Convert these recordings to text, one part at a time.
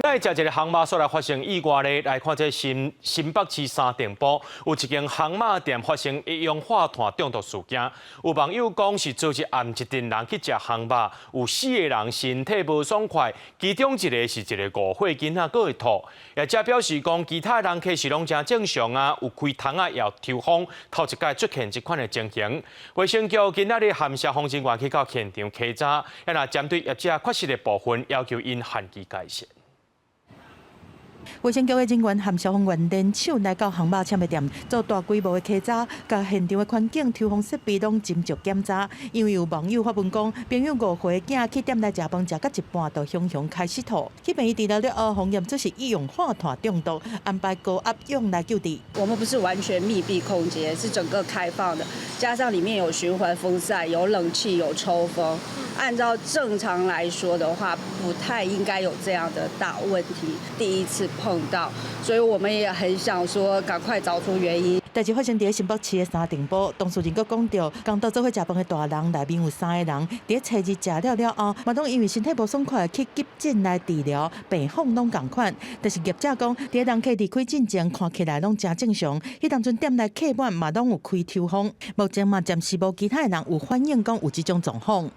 來食一个烘肉，煞來發生意外咧。來看這新新北市三重埔有一間烘肉店發生一氧化碳中毒事件。有網友講是昨日暗一陣人去食烘肉，有四个人身體無爽快，其中一个是一个5歲囡仔，閣會吐。業者表示講，其他人客是攏誠正常啊，有開窗仔也有抽風，頭一擺出現這款的情形。衛生局今仔日函消防人員去到現場稽查，也若針對業者缺失的部分，要求𪜶限期改善。衛生局的人員和消防員聯手來到烘肉攕的店，做大規模的稽查，共現場的環境、抽風設備攏斟酌檢查。因為有網友發文講，朋友5歲囝去店內食飯，食到一半就雄雄開始吐，去病院治療了後，驗出是一氧化碳中毒，安排高壓氧來救治。我們不是完全密閉空間，是整個開放的，加上裡面有循環風扇、有冷氣、有抽風。按照正常來說的話，不太應該有這樣的大問題。第一次碰到，所以我們也很想說，趕快找出原因。代誌發生佇新北市的三重埔，當事人閣講著，仝到做伙食飯的大人內面有三个人，佇初二食了了後，嘛攏因為身體無爽快去急診來治療，病況攏仝款。但是業者講，佇人客離開進前，看起來攏誠正常。彼當陣店內客滿嘛攏有開抽風，目前嘛暫時無其他人有反映講有這種狀況。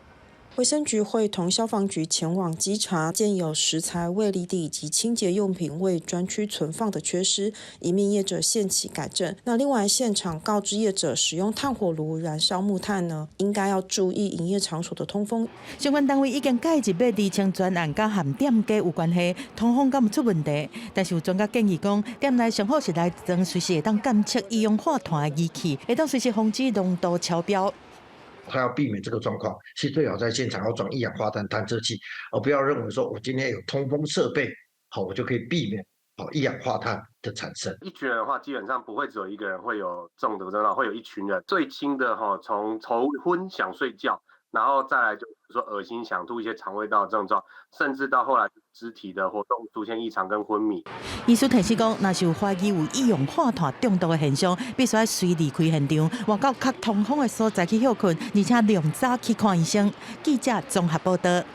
衛生局會同消防局前往稽查，見有食材未離地以及清潔用品未專區存放的缺失，已命業者限期改正。那另外現場告知業者使用炭火爐燃燒木炭呢，應該要注意營業場所的通風。相關單位已經介入欲釐清全案佮和店家有關係，通風敢有出問題？但是有專家建議講，店內上好是來裝隨時會當監測一氧化碳的儀器，會當隨時防止濃度超標。他要避免這個狀況，是最好在現場要裝一氧化碳探測器，而不要認為說我今天有通風設備，好，我就可以避免好一氧化碳的產生。一群人的話，基本上不會只有一個人會有中毒症狀，會有一群人。最輕的哈，從頭昏想睡覺，然後再來就是說噁心想吐一些腸胃道症狀，甚至到後來肢體的活動出現異常跟昏迷。醫師提醒講，若是有懷疑有一氧化碳中毒的現象，必須愛隨離開現場，換到較通風的所在去歇睏，而且量早去看醫生。記者綜合報道。